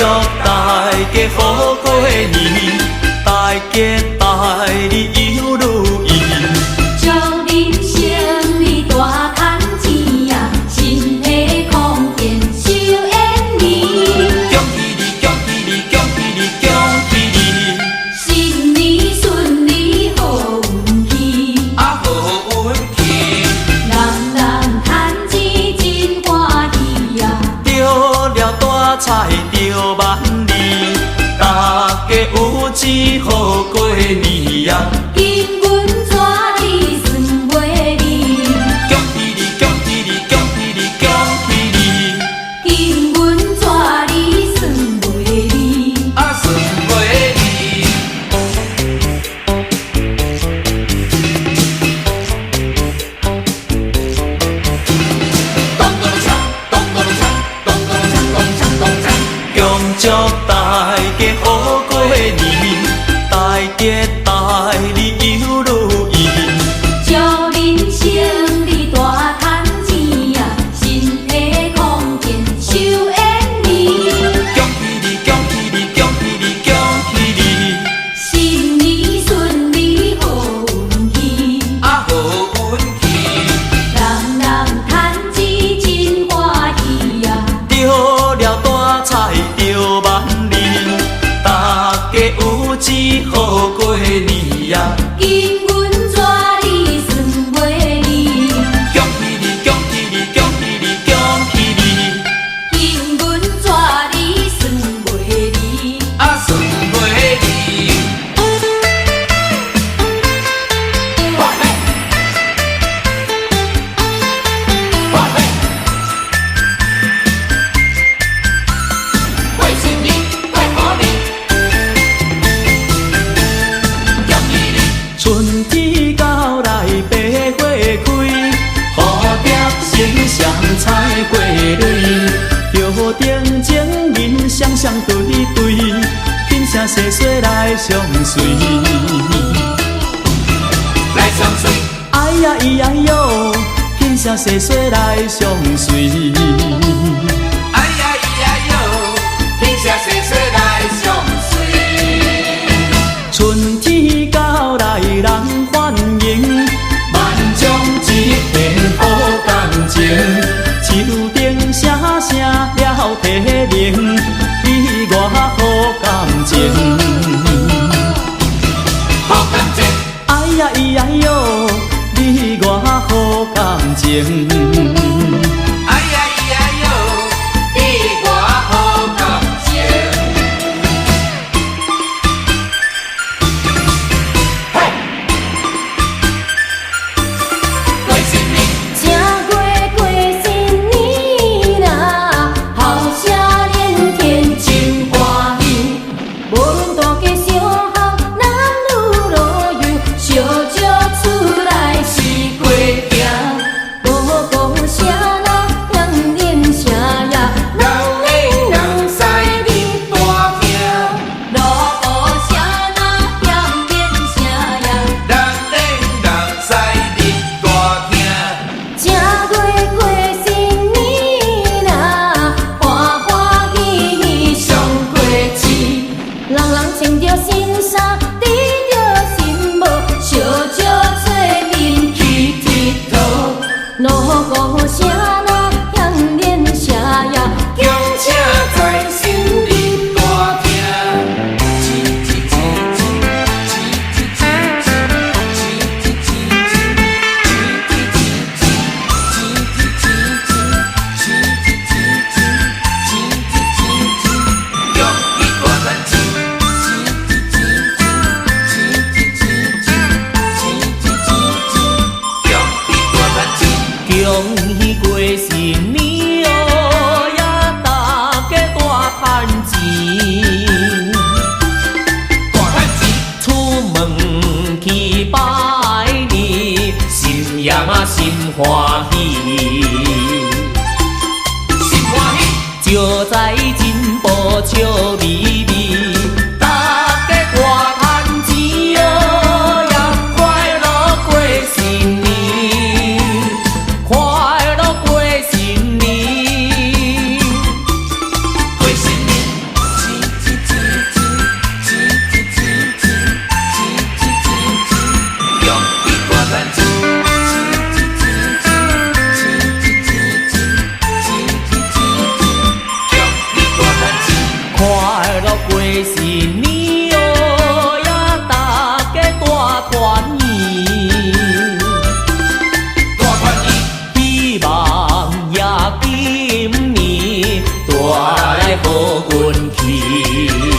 大家好過年，大吉大利又如意。祝恁生意大趁錢啊，身體康健壽延年。恭喜你，恭喜你，恭喜你，恭喜你！新年順利好運氣，啊好運氣，人人趁錢真歡喜啊！中了大彩中萬里，大家有錢好過年啊！金銀紙你算袂離，恭喜你，恭喜你，恭喜你，恭喜你！金銀紙你算袂離。啊算袂離。咚咚鏘，咚咚鏘，咚咚鏘，咚鏘咚鏘。恭祝大家好過年，大吉大利又如意。祝恁生意大趁錢啊，身體康健壽延年。恭喜你，恭喜你，恭喜你，恭喜你！新年順利好運氣，啊好運氣，人人趁錢真歡喜啊！中了大彩中萬里，大家有錢好過年啊！金銀紙你算袂離，恭喜你，恭喜你，恭喜你，恭喜你！金銀紙你算袂離。啊算袂離。哇嘿！哇嘿！過新年，過虎年，恭喜你！春天到來，百花開，蝴蝶成雙採花蕊，橋頂情人雙雙對對，輕聲細細來相隨。來相隨，哎呀咿呀喲，輕聲細細來相隨。哎呀咿呀喲，輕聲細細來相隨。春天到來，人歡迎，萬眾一片好感情。樹頂聲聲了提名，你我好感情。好感情，哎呀咿呀喲，你我好感情。哎呀咿呀喲，你我好感情。嘿，過新年，正月過新年啦，炮聲連天真歡喜。無論大街小巷，男女老幼，相招出來四界行。锣鼓聲啦，響連聲呀，人緣人師入大廳，鑼鼓聲啦，響連聲呀，人緣人師入大廳。正月過新年啦，歡歡喜喜上過市，人人穿著新衫，戴著新帽，相招做面去𨑨迌。鑼鼓聲啦，響連聲呀，恭請財神入大廳。錢錢錢錢錢錢錢錢錢錢錢錢錢恭喜大趁錢，錢錢錢錢錢錢錢錢恭喜大趁錢。恭喜過新年哦呀，大家大趁錢，大趁錢，出門去拜年，心呀嘛心歡喜，心歡喜，招財進寶笑眯眯，大家大趁錢哦呀，快樂過新年，快樂過新年。過新年，錢去。